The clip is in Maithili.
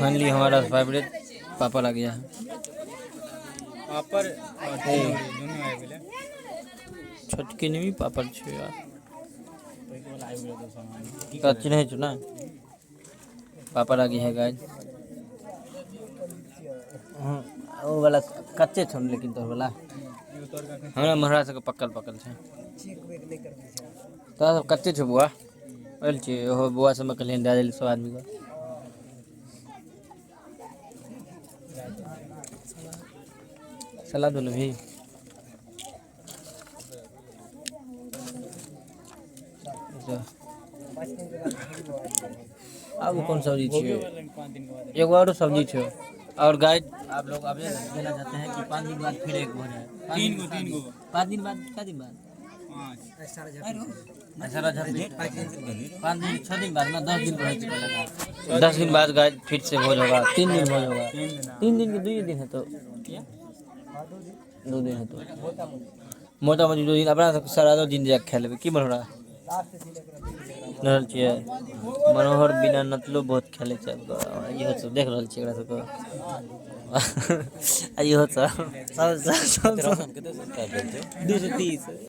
फाइनली हमारा फेवरेट पापड़ आ गया है। पापड़ और तिलौरी दुनू आबि गेलै। छोटकी नहीं पापड़ छै यार। तोरा चिन्है छौ ने? पापड़ आ गया है गाइस। हँ, ओ वाला कच्चे छौ ने, लेकिन तोहर वाला हमरा महरा सबके पक्कल पक्कल छै। तोरा सब कच्चे छौ बौआ। आयल छियै ओहो बौआ सबमे कहलियनि दए दै सब आदमीके। सलाद बनबही? अच्छा। आब कोन सब्जी छियै? एगो आरो सब्जी छै। और गाइस, आप लोग अब ये देना चाहते हैं कि 5 दिन बाद फिर एक भोज है। तीन गो, तीन गो। 5 दिन बाद, क्या दिन बाद? पाँच। सारा 5 दिन, 6 दिन बाद ना, 10 दिन पर है। 10 दिन बाद गाइस, फिर से भोज होगा। 3 दिन भोज होगा। 3 दिन। 3 दिन के 2 दिन है तो 2 दिन है तो मोटा मोटी 2 दिन। अपना सब सारा दिन जाके खा लेबै। की मनोहरा रहल छियै? मनोहर बिना नतलो बहुत खेलै छै। इहो सब देख रहल छियै एकरा सबके आ इहो सब सब सब सब 230।